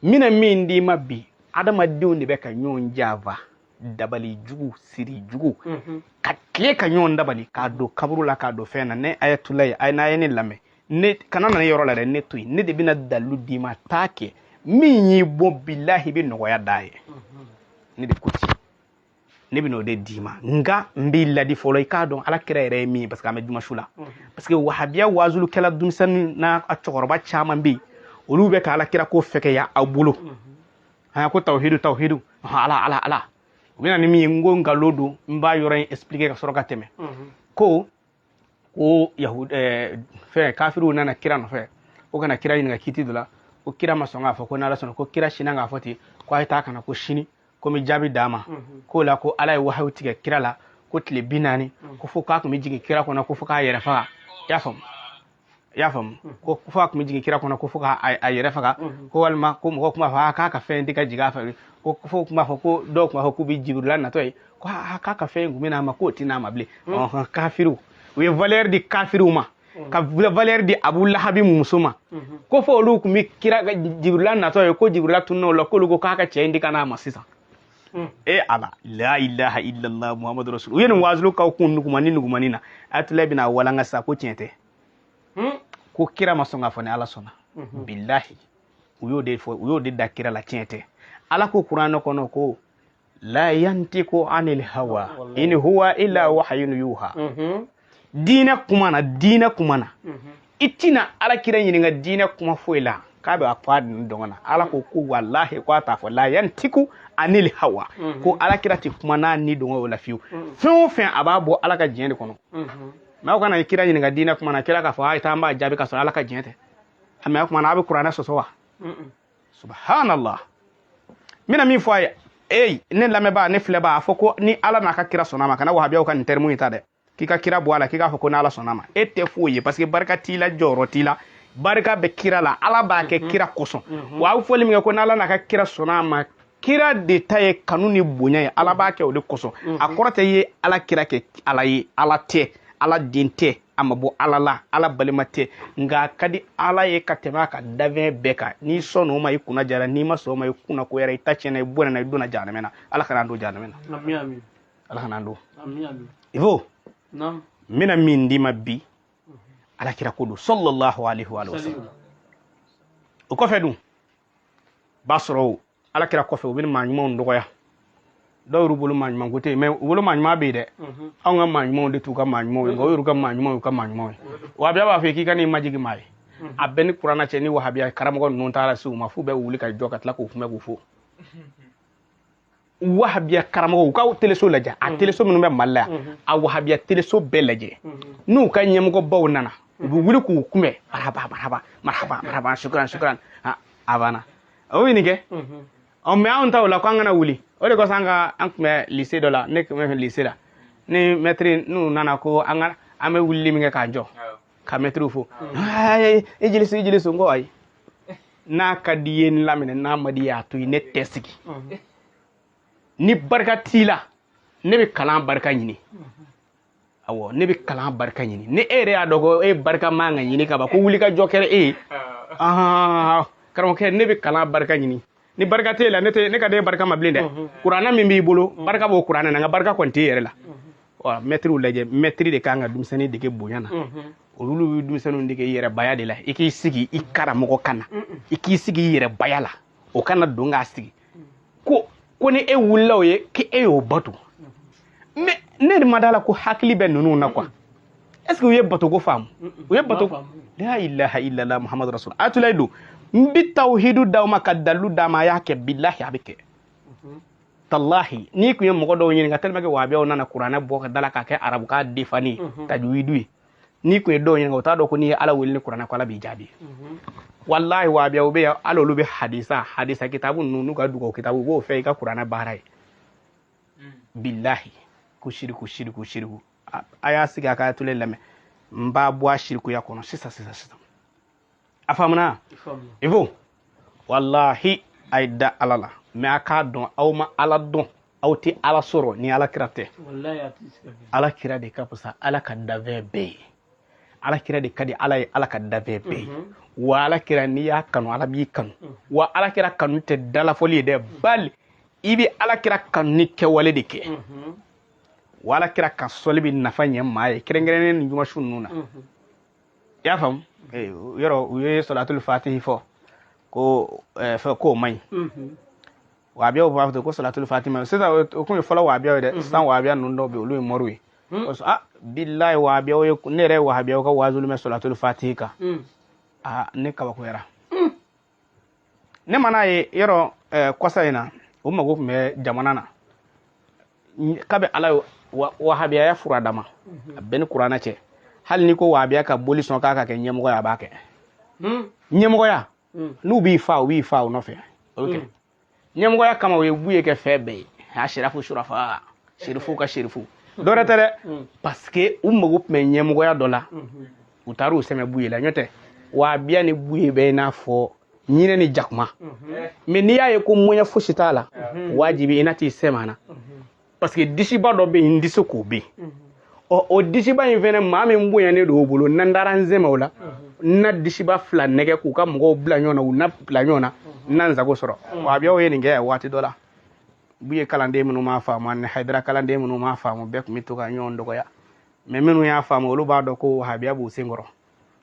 N bɛna min d'i ma bi, adamadenw de bɛ ka ɲɔgɔn janfa, dabali jugu, siri jugu, ka tile ka ɲɔgɔn dabali, k'a don kaburu la, k'a don fɛn na. Ne Ayatulayi, a n'a ye ne lamɛn, ne kana na ne yɔrɔ la dɛ, ne to yen, ne de bɛna dalilu d'i ma. Taa kɛ min y'i bɔ, bilahi, bɛ nɔgɔya d'a ye. Ne de ko ten, ne bɛna o de d'i ma. Nka n b'i ladi fɔlɔ, i k'a dɔn ala kira yɛrɛ ye min ye, parce que an bɛ jumasu la, parce que wahabiya wazulukɛla denmisɛnnin n'a cɛkɔrɔba caman bɛ yen, olu bɛ ka ala kira ko fɛgɛya aw bolo. A ko tawhidu, tawhidu, ala, ala, ala. U bɛna ni min ye, n ko nkalon don. N b'a yɔrɔ in expliquer ka sɔrɔ ka tɛmɛ. Ko yahud fɛn kafiriw nana kira nɔfɛ ko kana kira ɲininka kiti dɔ la, ko kira ma sɔn k'a fɔ ko n'ala sɔnna. Ko kira sinna k'a fɔ ten ko a ye taa ka na, ko sini ko n bɛ jaabi d'a ma. K'o la ko ala ye wahayu tigɛ kira la ko tile 40, ko fo k'a tun bɛ jigin kira kɔnɔ, ko fo k'a yɛrɛ faga. I y'a faamu? I y'a faamu? Ko fo a tun bɛ jigin kira kɔnɔ, ko fo k'a yɛrɛ faga, ko walima ko mɔgɔw tun b'a fɔ k'a ka fɛn tɛ ka jigin a fɛ, ko fo tun b'a fɔ ko dɔw tun b'a fɔ k'u bɛ Jibirila natɔ ye, ko k'a ka fɛn kun bɛ n'a ma, k'o tɛ n'a ma bilen. Kafiriw, u ye valeur di kafiriw ma, ka valeur di Abu Lahabi muso ma, ko fo olu tun bɛ kira Jibirila natɔ ye, ko Jibirila tununa o la, k'olu ko k'a ka cɛ in di ka n'a ma sisan. E ala, la ilaha illallah muhammadu rasul. U ye nin wazulu kaw kun nugumani nugumani na. Ayatollah bɛna walanga sisan ko tiɲɛ tɛ, ko kira ma sɔn k'a fɔ ni ala sɔnna. Bilahi, u y'o de fɔ, u y'o de da kira la. Tiɲɛ tɛ. Ala ko kuranɛ kɔnɔ ko la yantiku anil hawa in huwa illa wahyun yuha. Diinɛ kuma na, diinɛ kuma na, i tɛna ala kira ɲininka diinɛ kuma foyi la k'a bɛ a fɔ a dɔngɔ na. Ala ko walahi, ko a t'a fɔ la yantiku anil hawa, ko ala kira tɛ kuma n'a ni dɔngɔ o la fiyewu. Fɛn o fɛn, a b'a bɔ ala ka diɲɛ de kɔnɔ. Mɛ aw kana kira ɲininka diinɛ kuma na, kira k'a fɔ a ye taa, an b'a jaabi k'a sɔrɔ ala ka diɲɛ tɛ. Mɛ o kuma na, a bɛ kuranɛ sɔsɔ wa? Subhanallah. N bɛna min fɔ a ye, ey, ne lamɛnbaa, ne filɛbaa, a fɔ ko ni ala n'a ka kira sɔnna ma. Kana wahabiyaw ka nin terme in ta dɛ, k'i ka kira bɔ a la, k'i k'a fɔ ko n'ala sɔnna ma. E tɛ foyi ye, parce que barika t'i la, jɔyɔrɔ t'i la. Barika bɛ kira la, ala b'a kɛ kira kosɔn. Wa aw fɔli min kɛ ko n'ala n'a ka kira sɔnna a ma, kira de ta ye kanu ni bonya ye, ala b'a kɛ o de kosɔn. A kɔrɔ tɛ i ye ala kira kɛ ala ye. Ala tɛ, ala den tɛ, a ma bɔ ala la, ala balima tɛ, nka a ka di ala ye ka tɛmɛ a ka danfɛn bɛɛ kan. N'i sɔnn'o ma, i kunna jara. N'i ma sɔn o ma, i kunna koyara, i ta tiɲɛna, i bɔnɛna, i donna jahanamɛ na. Ala kana an don jahanamɛ na. Ala kana an don. Il faut n bɛna min d'i ma bi, ala kira ko don, sallallahu alaihi wa sallam. O kɔfɛ dun, b'a sɔrɔ ala kira kɔfɛ, u bɛ maa ɲumanw dɔgɔya. Dɔw y'u bolo maa ɲuman ko tɛ yen, mɛ u bolo maa ɲuman bɛ yen dɛ. Anw ka maa ɲumanw de t'u ka maa ɲumanw ye, nka o y'u ka maa ɲumanw y'u ka maa ɲumanw ye. Wahabiya b'a fɔ k'i ka n'i majigin maa ye. A bɛɛ ni kuranna cɛ, ni wahabiya karamɔgɔ ninnu taara se u ma, f'u bɛ wuli ka jɔ ka tila k'u kunbɛ, k'u fo. Wahabiya karamɔgɔ, u ka teleso lajɛ, a teleso minnu bɛ Mali la yan, a wahabiya teleso bɛɛ lajɛ, n'u ka ɲɛmɔgɔbaw nana, u bɛ wuli k'u kunbɛn: marhaba, marhaba, marhaba, marhaba, shukran, shukran. A banna, o bɛ nin kɛ. Ɔ, mɛ anw ta o la ko an kana wuli. O de kosɔn, an ka an tun bɛ lycée dɔ la, ne tun bɛ lycée la, ni maître n'u nana ko an ka an bɛ wulili min kɛ k'an jɔ ka maître fo, i jeli so, i jeli so. N ko ayi, n'a ka di i ye n laminɛ, n'a ma di i ye a to yen, ne tɛ sigi. Ni barika t'i la, ne bɛ kalan barika ɲini. Awɔ, ne bɛ kalan barika ɲini. Ni e yɛrɛ y'a dɔn ko e barika man ka ɲini ka ban, ko wuli ka jɔ kɛra e ye, karamɔgɔkɛ, ne bɛ kalan barika ɲini. Ni barika t'e la, ne tɛ ne ka den barika ma bilen dɛ. Kuranɛ min b'i bolo, barika b'o kuranɛ na, nka barika kɔni t'e yɛrɛ la. Wa mɛtiriw lajɛ, mɛtiri de kan ka denmisɛnnin dege bonya na, olu bɛ denmisɛnninw dege yɛrɛbaya de la. I k'i sigi i karamɔgɔ ka na, i k'i sigi i yɛrɛbaya la, o kana don k'a sigi ko ni e wulila o ye k'e y'o bato. Mais ne de ma d'a la ko hakili bɛ ninnu na quoi. Est ce que u ye bato ko faamu? U ye bato? La ilaha illallah muhammadu rasul. Ayatollah don, n bi tawhidu d'aw ma ka dalilu d'a ma, a y'a kɛ, bilahi, a bɛ kɛ. Talahi, n'i kun ye mɔgɔ dɔw ɲininka, tellement que wahabiyaw nana kuranɛ bɔ ka da la k'a kɛ arabukan defani tajwidu ye, n'i kun ye dɔw ɲininka, o t'a dɔn ko n'i ye ala wele ni kuranɛ ko ala b'i jaabi. Wallahi, wahabiyaw bɛ yan, hali olu bɛ hadisa kitabu ninnu n'u ka dugawu kitabu, u b'o fɛ i ka kuranɛ baara ye. Bilahi, ko siriku, siriku, siriku. A y'a sigi a ka ayatollah lamɛn, n b'a bɔ a sirikuya kɔnɔ sisan sisan sisan. A faamuna? Il faut, wallahi, a ye da ala la, mɛ a k'a dɔn aw ma ala dɔn, aw tɛ ala sɔrɔ ni ala kira tɛ. Ala kira de ka fisa ala ka danfɛn bɛɛ ye. Ala kira de ka di Ala ye, Ala ka danfɛn bɛɛ ye. Wa Ala kira, n'i y'a kanu, Ala b'i kanu. Wa Ala kira kanu tɛ dalafɔli ye dɛ, bali i bɛ Ala kira kanu ni kɛwale de kɛ. Wa Ala kira ka sɔli bɛ nafa ɲɛ maa ye, kɛrɛnkɛrɛnnen ni jumasu ninnu na. I y'a faamu? Yɔrɔ u ye sɔlatul fatihi fɔ ko fɛn k'o man ɲi. Wahabiyaw b'a fɔ ko sɔlatul fatihi man ɲi. Sisan o kun ye fɔlɔ wahabiyaw ye dɛ. Sisan wahabiya ninnu dɔw bɛ yen, olu ye moriw ye. Ah, bilayi, wahabiyaw ye, ne yɛrɛ ye wahabiyaw ka waajuli mɛn sɔlatul fatihi kan. Aa, ne kabakoyara. Ne mana ye yɔrɔ kɔsa in na, o mago tun bɛ jamana na kabi Ala ye wahabiyaya fura dama a bɛɛ ni kuranɛ cɛ. Hali n'i ko wahabiya ka boli sɔn k'a ka kɛ ɲɛmɔgɔ ye, a b'a kɛ ɲɛmɔgɔya. N'u b'i fa, u b'i fa o nɔfɛ, o bɛ kɛ ɲɛmɔgɔya kama. O ye Buye kɛ fɛn bɛɛ ye, a sirafu surafa, serifu ka serifu, dɔwɛrɛ tɛ dɛ, parce que u mago tun bɛ ɲɛmɔgɔya dɔ la, u taara u sɛmɛ Buye la. N'o tɛ, wahabiya ni Buye bɛ i n'a fɔ ɲinɛ ni jakuma. Mais n'i y'a ye ko moyen fosi t'a la, wajibi i na t'i sɛmɛ a na, parce que disiba dɔ bɛ yen, n tɛ se k'o bɛ yen. Ɔ, o disiba in fɛnɛ, maa min bonyanen don o bolo, n'an taara n sɛmɛ o la, n na disiba fila nɛgɛ k'u ka mɔgɔw bila ɲɔgɔn na, u na bila ɲɔgɔn na, n na n sago sɔrɔ. Wahabiyaw ye nin kɛ waati dɔ la. Buye kalanden minnu m'a faamu ani Hayidara kalanden minnu m'a faamu, bɛɛ tun bɛ to ka ɲɔgɔn dɔgɔya. Mais minnu y'a faamu, olu b'a dɔn ko wahabiya b'u sen kɔrɔ.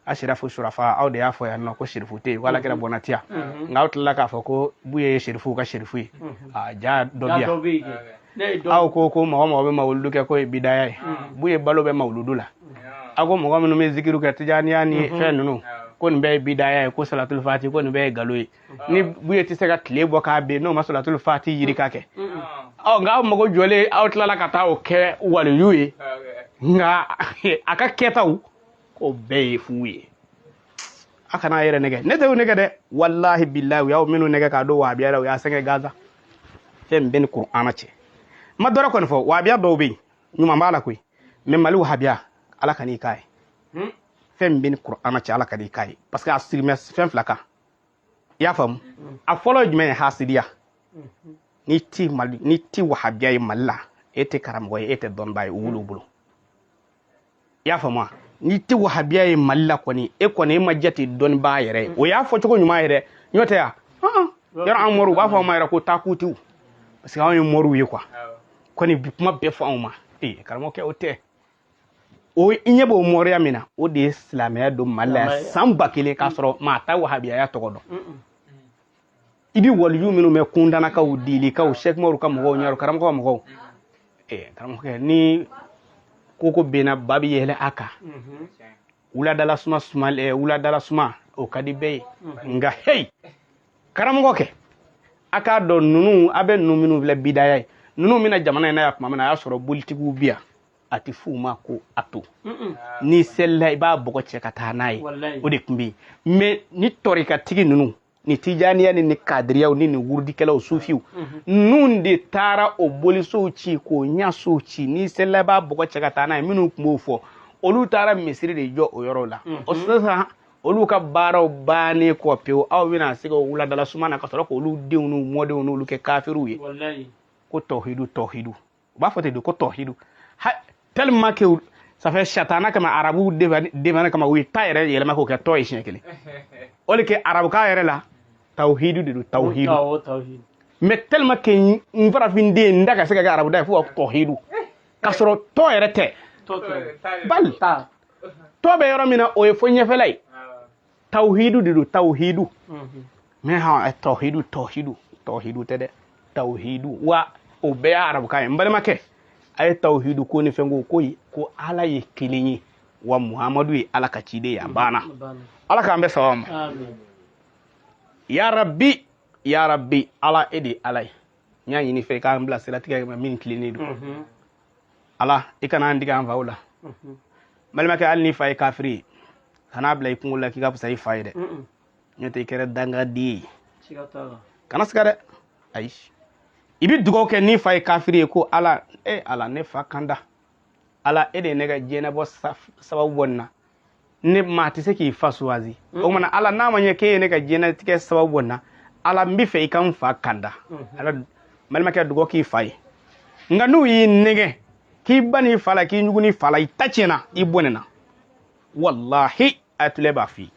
Asirafu surafa, aw de y'a fɔ yan nɔ ko sirifu tɛ yen, ko Ala kɛra bɔnna tiya. Nka aw tilala k'a fɔ ko Buye ye sirifuw ka sirifu ye. A ja dɔ bi yan. Aw ko ko mɔgɔ mɔgɔ bɛ mawuludu kɛ, k'o ye bidaya ye. Buye balo bɛ mawuludu la. Aw ko mɔgɔ minnu bɛ zikiru kɛ, tijaniya ni fɛn ninnu, ko nin bɛɛ ye bidaya ye, ko salatul fati, ko nin bɛɛ ye nkalon ye. Ni Buye tɛ se ka tile bɔ k'a ben n'o ma salatul fati yirika kɛ. Ɔ, nka aw mago jɔlen, aw tilala ka taa o kɛ waliyu ye. Nka a ka kɛtaw, k'o bɛɛ ye fu ye. A kana a yɛrɛ nɛgɛ, ne tɛ o nɛgɛ dɛ. Walahi bilahi, u y'aw minnu nɛgɛ k'a don wahabiya la, u y'a sɛgɛn gaza. Fɛn min bɛ ni kuranɛ cɛ, n ma dɔrɔ kɔni fɔ. Wahabiya dɔw bɛ yen, ɲuman b'a la koyi. Mais Mali wahabiya, Ala ka n'i k'a ye. Fɛn min bɛ ni kuranɛ cɛ, Ala ka n'i k'a ye, parce que a sirimɛ fɛn fila kan. I y'a faamu? A fɔlɔ ye jumɛn ye? Hasidiya. N'i ti Mali, n'i ti wahabiya ye Mali la, e tɛ karamɔgɔ ye, e tɛ dɔnnibaa ye. O wuli bolo. I y'a faamu wa? N'i tɛ wahabiya ye Mali la kɔni, e kɔni e ma jate dɔnnibaa yɛrɛ ye. O y'a fɔ cogo ɲuman yɛrɛ. N'o tɛ yan, yɔrɔ an moriw, u b'a fɔ anw ma yɛrɛ ko taakutiw, parce que anw ye moriw ye quoi. Kɔni bi kuma bɛɛ fɔ anw ma. Ee, karamɔgɔkɛ, o tɛ o. I ɲɛ b'o moriya min na, o de ye silamɛya don Mali la yan san 1000 k'a sɔrɔ maa ta wahabiyaya tɔgɔ dɔn. I bɛ waliju minnu mɛn, kundanakaw, dilikaw, sɛkumaru ka mɔgɔw, ɲɛrɔ karamɔgɔ ka mɔgɔw. Ee, karamɔgɔkɛ, ni koko benna, ba bɛ yɛlɛ a kan. Wuladala suma suma, wuladala suma, o ka di bɛɛ ye. Nka hey, karamɔgɔkɛ, a k'a dɔn ninnu, a bɛ ninnu minnu filɛ bidaya ye, ninnu bɛna jamana in na yan tuma min na, a y'a sɔrɔ bolitigiw bi yan, a tɛ f'u ma ko a to n'i selila, i b'a bɔgɔ cɛ ka taa n'a ye. O de tun bɛ yen. Mais ni tɔrikatigi ninnu, ni tijaniya ni kadiriyaw ni wurudikɛlaw, sufiw ninnu de taara o bolisow ci k'o ɲasow ci. N'i selila, i b'a bɔgɔ cɛ ka taa n'a ye. Minnu tun b'o fɔ, olu taara misiri de jɔ o yɔrɔ la. O sisan, olu ka baaraw bannen kɔ pewu, aw bɛna se ka wuladala suma na ka sɔrɔ k'olu denw n'u mɔdenw n'olu kɛ kafiriw ye. Ko tɔhidu, tɔhidu, u b'a fɔ ten de ko tɔhidu. Tellement que ça fait satana kama, arabu devant kama, u ye ta yɛrɛ yɛlɛma k'o kɛ tɔ ye siɲɛ kelen. O de kɛ arabukan yɛrɛ la, tawhidu de don, tawhidu. Mais tellement que n farafin den n da ka se ka kɛ arabu da ye, fo ka tɔhidu, k'a sɔrɔ tɔ yɛrɛ tɛ. Bali tɔ bɛ yɔrɔ min na, o ye fo ɲɛfɛla ye. Tawhidu de don, tawhidu. Mais hɔn, tɔhidu, tɔhidu, tɔhidu tɛ dɛ, tawhidu. Wa o bɛɛ y'a arabukan ye. N balimakɛ, a ye tawhidu ko ni fɛn ko ko Ala ye kelen ye, wa Muhamadu ye Ala ka ciden ye. A banna. Ala k'an bɛɛ sababa ma. Ya Rabbi, ya Rabbi, Ala, e de ye Ala ye. N y'a ɲini fɛ i k'an bila siratigɛ ma min tilennen don. Ala, i kana an digi an faw la. Balimakɛ, hali n'i fa ye kafiri ye, kan'a bila i kunkolo la k'i ka fisa i fa ye dɛ. N'o tɛ, i kɛra dangaden ye. Kana siga dɛ, ayi. I bɛ dugawu kɛ n'i fa ye kafiri ye ko Ala, e Ala, ne fa kanda. Ala, e de ye ne ka diɲɛnabɔ sababu bɔ nin na. Ne maa tɛ se k'i fa suwazi. O kumana, Ala, n'a ma ɲɛ k'e ye ne ka diɲɛnatigɛ sababu bɔ nin na, Ala, n bɛ fɛ i ka n fa kanda. Ala, balimakɛ, dugawu k'i fa ye. Nka n'u y'i nɛgɛ k'i ba n'i fa la, k'i ɲugu n'i fa la, i ta tiɲɛna, i bɔnɛna. Walahi, ayatollah b'a f'i ye,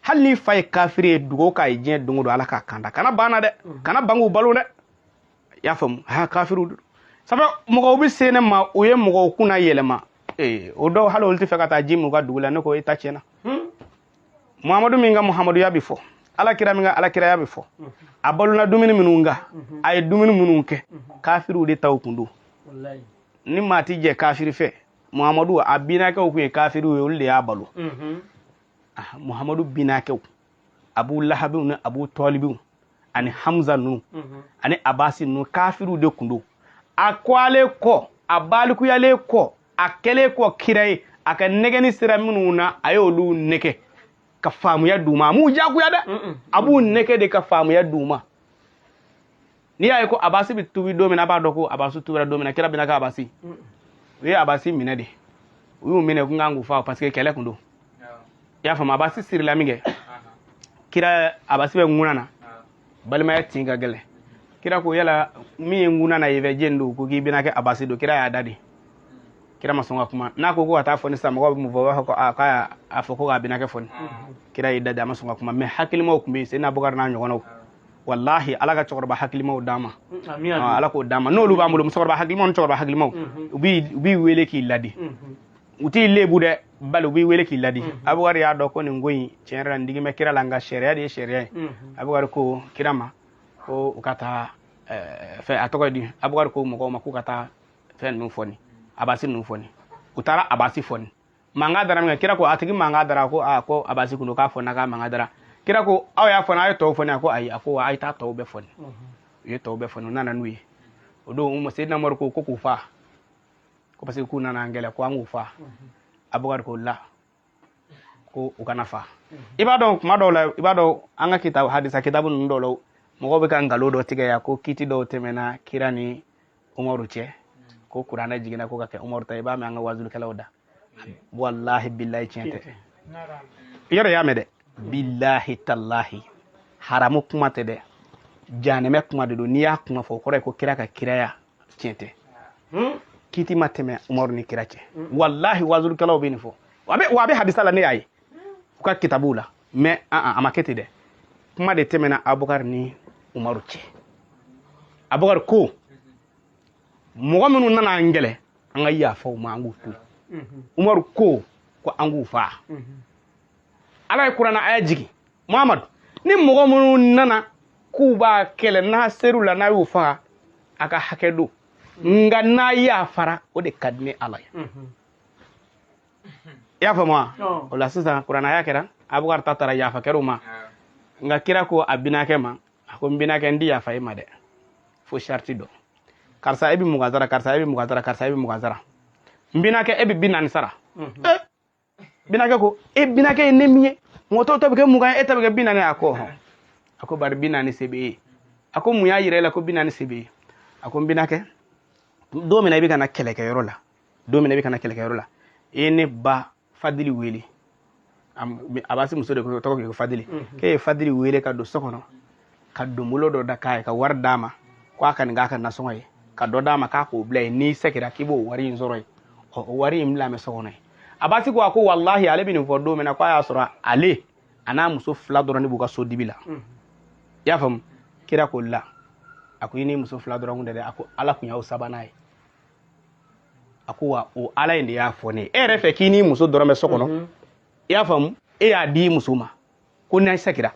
hali n'i fa ye kafiri ye, dugawu k'a ye diɲɛ don o don, Ala k'a kanda. Kana ban na dɛ, kana ban k'u balo dɛ. I y'a faamu? Ha, kafiriw don. Ça fait mɔgɔw bɛ se ne ma, u ye mɔgɔw kunna yɛlɛma. Ee, o dɔw hali olu tɛ fɛ ka taa ji min u ka dugu la. Ne ko e ta tiɲɛna. Muhamadu min ka muhamaduya bɛ fɔ, Ala kira min ka alakiraya bɛ fɔ, a balona dumuni minnu kan, a ye dumuni minnu kɛ, kafiriw de taw kun don. Ni maa ti jɛ kafiri fɛ, Muhamadu a binakɛw kun ye kafiriw ye, olu de y'a balo. Muhamadu binakɛw, Abu Lahabiw ni Abu Tɔlibiw ani Hamza ninnu ani Abasi ninnu, kafiriw de kun don. A kɔalen kɔ, a balikuyalen kɔ, a kɛlen kɔ kira ye, a ka nɛgɛni sera minnu na, a y'olu nɛgɛ ka faamuya d'u ma. A m'u diyagoya dɛ, a b'u nɛgɛ de ka faamuya d'u ma. N'i y'a ye ko Abasi bɛ tubi don min na, a b'a dɔn ko Abasi tubira don min na. Kira bɛna kɛ Abasi, u ye Abasi minɛ de, u y'u minɛ ko n kan k'u faga parce que kɛlɛ kun don. I y'a faamu? Abasi sirila min kɛ, kira Abasi bɛ ŋuna na, balimaya tin ka gɛlɛn. Kira ko yala min ye ŋuna na ye fɛ jɛni don? Ko k'i bɛna kɛ Abasi don. Kira y'a da de, kira ma sɔn ka kuma. N'a ko ko ka taa fɔ ni sisan, mɔgɔw bɛ mun fɔ? U b'a fɔ ko aa, k'a y'a fɔ ko k'a bɛna kɛ fɔni. Kira y'i da de, a ma sɔn ka kuma. Mais hakilimaw tun bɛ yen, Seyidina Abubakar n'a ɲɔgɔnnaw. Walahi, Ala ka cɛkɔrɔba hakilimaw d'an ma. Ala k'o d'an ma. N'olu b'an bolo, musokɔrɔba hakilimaw ni cɛkɔrɔba hakilimaw, u b'i wele k'i ladi. U t'i lebu dɛ, bali u b'i wele k'i ladi. Abubakar y'a dɔn ko nin ko in tiɲɛ yɛrɛ la, nin digi bɛ kira la, nka sariya de ye sariya ye. Abubakar ko kira ma ko u ka taa fɛn, a tɔgɔ ye di? Abubakar ko mɔgɔw ma k'u ka taa fɛn ninnu fɔni, Abasi ninnu fɔni. U taara Abasi fɔni, mankan dara min kɛ, kira ko a tigi mankan dara ko aa, ko Abasi kun don, k'a fɔ n'a ka mankan dara. Kira ko aw y'a fɔ, a ye tɔw fɔni? A ko ayi. A ko a ye taa tɔw bɛɛ fɔni. U ye tɔw bɛɛ fɔni, u nana n'u ye. O don Seyidina Umaru ko k'u fa, ko parce que k'u nana an kɛlɛ, ko an k'u fa. Abubakar ko la, ko u kana fa. I b'a dɔn, kuma dɔw la, i b'a dɔn an ka kitabu, hadisa kitabu ninnu dɔw la, mɔgɔw bɛ ka nkalon dɔ tigɛ yan ko kiti dɔw tɛmɛna kira ni Umaru cɛ, ko kuranɛ jiginna ko ka kɛ Umaru ta. I b'a mɛn an ka wajulikɛlaw da. Walahi bilahi, tiɲɛ tɛ. I yɛrɛ y'a mɛn dɛ. Bilahi talahi, haramu kuma tɛ dɛ, janɛmɛ kuma de don. N'i y'a kuma fɔ, o kɔrɔ ye ko kira ka kiraya tiɲɛ tɛ. Kiti ma tɛmɛ Umaru ni kira cɛ. Walahi, wajulikɛlaw bɛ nin fɔ, wa a bɛ hadisa la, ne y'a ye u ka kitabuw la. Mais a ma kɛ ten dɛ. Kuma de tɛmɛna Abubakar ni Umaru cɛ. Abubakar ko mɔgɔ minnu nana an kɛlɛ, an ka yafa u ma, an k'u to yen. Umaru ko ko an k'u faa. Ala ye kuranɛ aya jigin: Muhamadu, ni mɔgɔ minnu nana k'u b'a kɛlɛ, n'a ser'u la, n'a y'u faga, a ka hakɛ don, nka n'a yafara, o de ka di ne Ala ye. I y'a faamu wa? O la sisan, kuranɛ aya kɛra, Abubakar ta taara, yafa kɛra u ma. Nka kira ko a binakɛ ma, a ko n binakɛ, n ti yafa e ma dɛ, fo sariti dɔ. Karisa, e bɛ 20 sara, karisa, e bɛ 20 sara, karisa, e bɛ 20 sara, n binakɛ, e bɛ 40 sara. Binakɛ ko e binakɛ ye ne min ye, mɔgɔ tɔw ta bɛ kɛ 20 ye, e ta bɛ kɛ 40. A ko hɔn. A ko bari 40 se bɛ e ye. A ko mun y'a yira e la ko 40 se bɛ e ye? A ko n binakɛ, don min na i bɛ ka na kɛlɛkɛyɔrɔ la, don min na i bɛ ka na kɛlɛkɛyɔrɔ la, i ye ne ba Fadili wele. Abasi muso de ko tɔgɔ ko Fadili. K'e ye Fadili wele ka don so kɔnɔ, ka donbolo dɔ da k'a ye, ka wari d'a ma ko a ka nin k'a ka nasɔngɔ ye, ka dɔ d'a ma k'a k'o bila yen, n'i seginna k'i b'o wari in sɔrɔ yen. Ɔ, o wari in bila bɛ so kɔnɔ yen. Abasi ko, a ko walahi, ale bɛ nin fɔ don min na, k'a y'a sɔrɔ ale a n'a muso fila dɔrɔn de b'u ka so dibi la. I y'a faamu? Kira ko la, a ko i ni muso fila dɔrɔn kun tɛ dɛ, a ko Ala kun y'aw sabanan ye. A ko wa o Ala in de y'a fɔ ne ye, e yɛrɛ fɛ k'i ni muso dɔrɔn bɛ so kɔnɔ. I y'a faamu? E y'a di muso ma ko n'a seginna,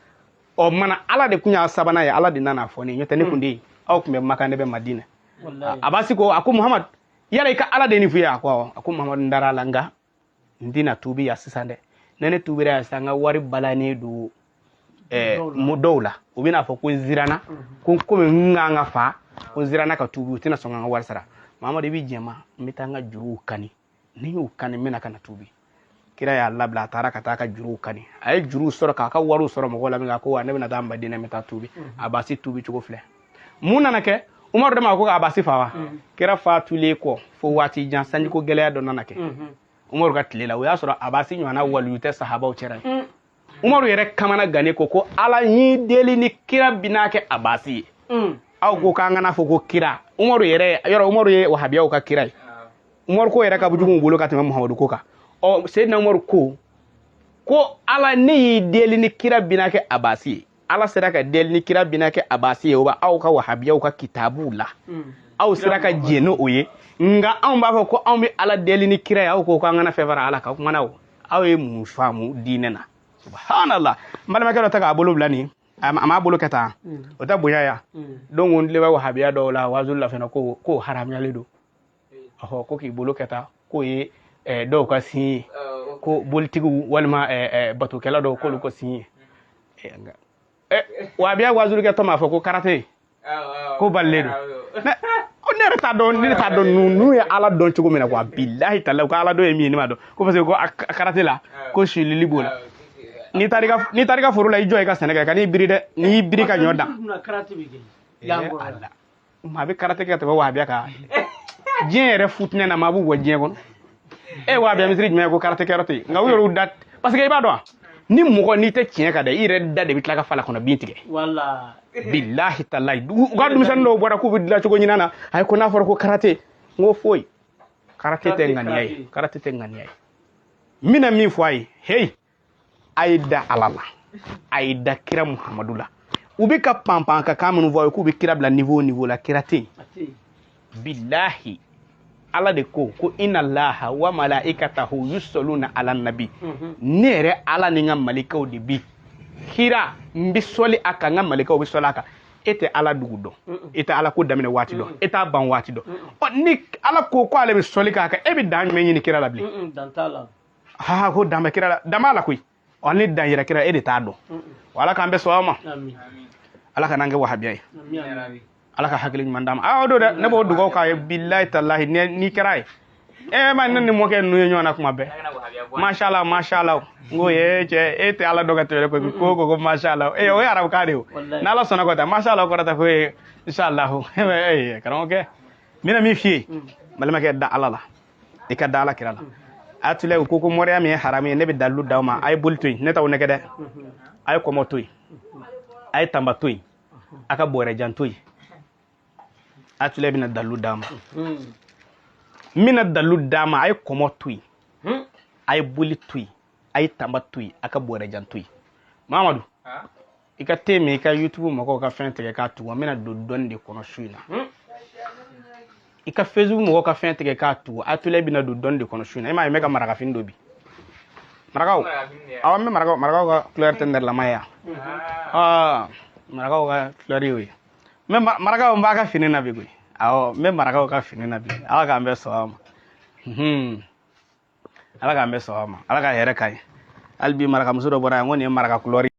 ɔ mana Ala de kun y'a sabanan ye, Ala de nana fɔ ne ye, n'o tɛ ne kun tɛ yen, aw kun bɛ Maka, ne bɛ Madina. Abasi ko, a ko Muhamadu, yala i ka Ala de nin f'i ye? A ko awɔ. A ko Muhamadu, n dara a la, nka n tɛna tuubi yan sisan dɛ. Ne tuubira yan sisan, n ka wari balannen don dɔw la, u bɛna fɔ ko n siranna, ko komi n kan ka fa, ko n siranna ka tuubi, u tɛna sɔn ka n ka wari sara. Muhamadu, i bɛ jɛn ma, n bɛ taa n ka juruw kani, ni n y'u kani, n bɛna ka na tuubi. Kira y'a labila, a taara ka taa ka juruw kani. A ye juruw sɔrɔ k'a ka wariw sɔrɔ mɔgɔw la min, a ko wa ne bɛna taa Madina, n bɛ taa tuubi. Abasi tuubi cogo filɛ. Mun nana kɛ? Umaru de ma ko k'Abasi fa wa? Kira fatulen kɔ fo waati jan, sanjiko gɛlɛya dɔ nana kɛ Umaru ka tile la. O y'a sɔrɔ Abasi ɲɔgɔnna waliyu tɛ sahabaw cɛra ye. Umaru yɛrɛ kamana gannen ko ko Ala y'i deli ni kira bɛna kɛ Abasi ye. Aw ko k'an kana fɔ ko kira. Umaru yɛrɛ yɔrɔ, Umaru ye wahabiyaw ka kira ye. Umaru ko yɛrɛ ka jugu u bolo ka tɛmɛ Muhamadu ko kan. Ɔ Ɔ, Seyidina Umaru ko ko Ala, ne y'i deli ni kira binakɛ Abasi ye. Ala sera ka deli ni kira binakɛ Abasi ye, o b'aw ka wahabiyaw ka kitabuw la, aw sera ka jɛn n'o ye. Nka anw b'a fɔ ko anw bɛ Ala deli ni kira ye, aw ko k'an kana fɛn fara Ala kan. O kumana, o aw ye mun faamu diinɛ na? Subhanallah. N balimakɛ dɔ ta k'a bolo bila nin, a m'a bolo kɛ tan, o tɛ bonya ya. Donc n tile bɛ wahabiya dɔw la wazuli la fɛnɛ, ko k'o haramuyalen don. Ɔhɔ, ko k'i bolo kɛ tan, k'o ye dɔw ka sin ye, ko bolitigiw walima batokɛla dɔw, k'olu ka sin ye. Wahabiya wazulikɛ tɔ m'a fɔ ko karate ko balilen don. Ne yɛrɛ t'a dɔn, ne t'a dɔn ninnu ye Ala dɔn cogo min na quoi. Bilahi talahi, u ka Ala dɔn ye min ye, ne m'a dɔn. Ko parce que ko karate la, ko sulili b'o la. N'i taara i ka foro la, i jɔ i ka sɛnɛ kɛ, ka n'i biri dɛ, n'i y'i biri ka ɲɔ dan. Ala, maa bɛ karate kɛ ka tɛmɛ wahabiya kan diɲɛ yɛrɛ futinɛ na, maa b'u bɔ diɲɛ kɔnɔ. E wahabiya misiri jumɛn ko karate kɛyɔrɔ tɛ yen? Nka u yɛrɛ da, parce que i b'a dɔn, ni mɔgɔ n'i tɛ tiɲɛ kan dɛ, i yɛrɛ da de bɛ tila ka fala kɔnɔ bin tigɛ. Bilahi talahi, u ka denmisɛnnin dɔw bɔra k'u bɛ dilan cogo ɲini na. Ayi, ko n'a fɔra ko karate, n ko foyi, karate tɛ ŋaniya ye, karate tɛ ŋaniya ye. N bɛna min fɔ a ye, heyi, a ye da Ala la, a ye da kira Muhamadu la. U bɛ ka panpan ka kan minnu fɔ a ye k'u bɛ kira bila niveau o niveau la, kira tɛ yen. Bilahi, Ala de ko ko inna Allaha wa malaikatahu yusalluna ala nabi. Ne yɛrɛ Ala ni n ka malikaw de bi kira, n bɛ sɔli a kan, n ka malikaw bɛ sɔli a kan. E tɛ Ala dugu dɔn, e tɛ Ala ko daminɛ waati dɔn, e t'a ban waati dɔn. Ɔ, ni Ala ko ko ale bɛ sɔli k'a kan, e bɛ dan jumɛn ɲini kira la bilen? Ha, ko dan bɛ kira la, dan b'a la koyi. Ɔ, ni dan yɛrɛ kira, e de t'a dɔn. Ala k'an bɛɛ sɔn a ma. Ala ka n'an kɛ wahabiya ye. Ala ka hakili ɲuman d'a ma. Aa, o don dɛ, ne b'o dugawu k'a ye. Bilahi talahi, n'i kɛra ye, e ma ne ni mɔkɛ ninnu ye ɲɔgɔn na kuma bɛɛ, mashallah, mashallah. N ko ye cɛ, e tɛ Ala dɔn ka tɛmɛ ne koyi. Ko mashallah, e o ye arabukan de ye o. N'Ala sɔnna ko ta, mashallah kɔrɔ tɛ ko ye inshallah. Ee karamɔgɔkɛ, n bɛna min f'i ye, balimakɛ, da Ala la, i ka da Ala kira la. A tula u ko ko mɔriya min ye haramu ye, ne bɛ dalilu d'aw ma. A ye boli to yen, ne t'aw nɛgɛ dɛ. A ye kɔmɔ to yen, a ye tanba to yen, a ka bɔrɛjan to yen. A tula bɛna dalilu d'a ma, n bɛna dalilu d'a ma. A ye kɔmɔ to yen, a ye boli to yen, a ye tanba to yen, a ka bɔrɛjan to yen. Mamadu, i ka te min, i ka YouTube mɔgɔw ka fɛn tigɛ k'a tugu, an bɛna don dɔnni de kɔnɔ su in na. I ka Facebook mɔgɔw ka fɛn tigɛ k'a tugu, a tula bɛna don dɔnni de kɔnɔ su in na. E m'a ye, n bɛ ka marakafini don bi. Marakaw, awɔ, n bɛ marakaw ka couleur tɛ nɛrɛlama ye yan. Aa, marakaw ka couleur y'o ye. N bɛ marakaw, n b'a ka fini na bi koyi. Awɔ, n bɛ marakaw ka fini na bi. Ala k'an bɛɛ sɔn a ma. Ala k'an bɛɛ sɔn a ma. Ala ka hɛrɛ k'an ye. Hali bi marakamuso dɔ bɔra yan ko nin ye maraka couleur.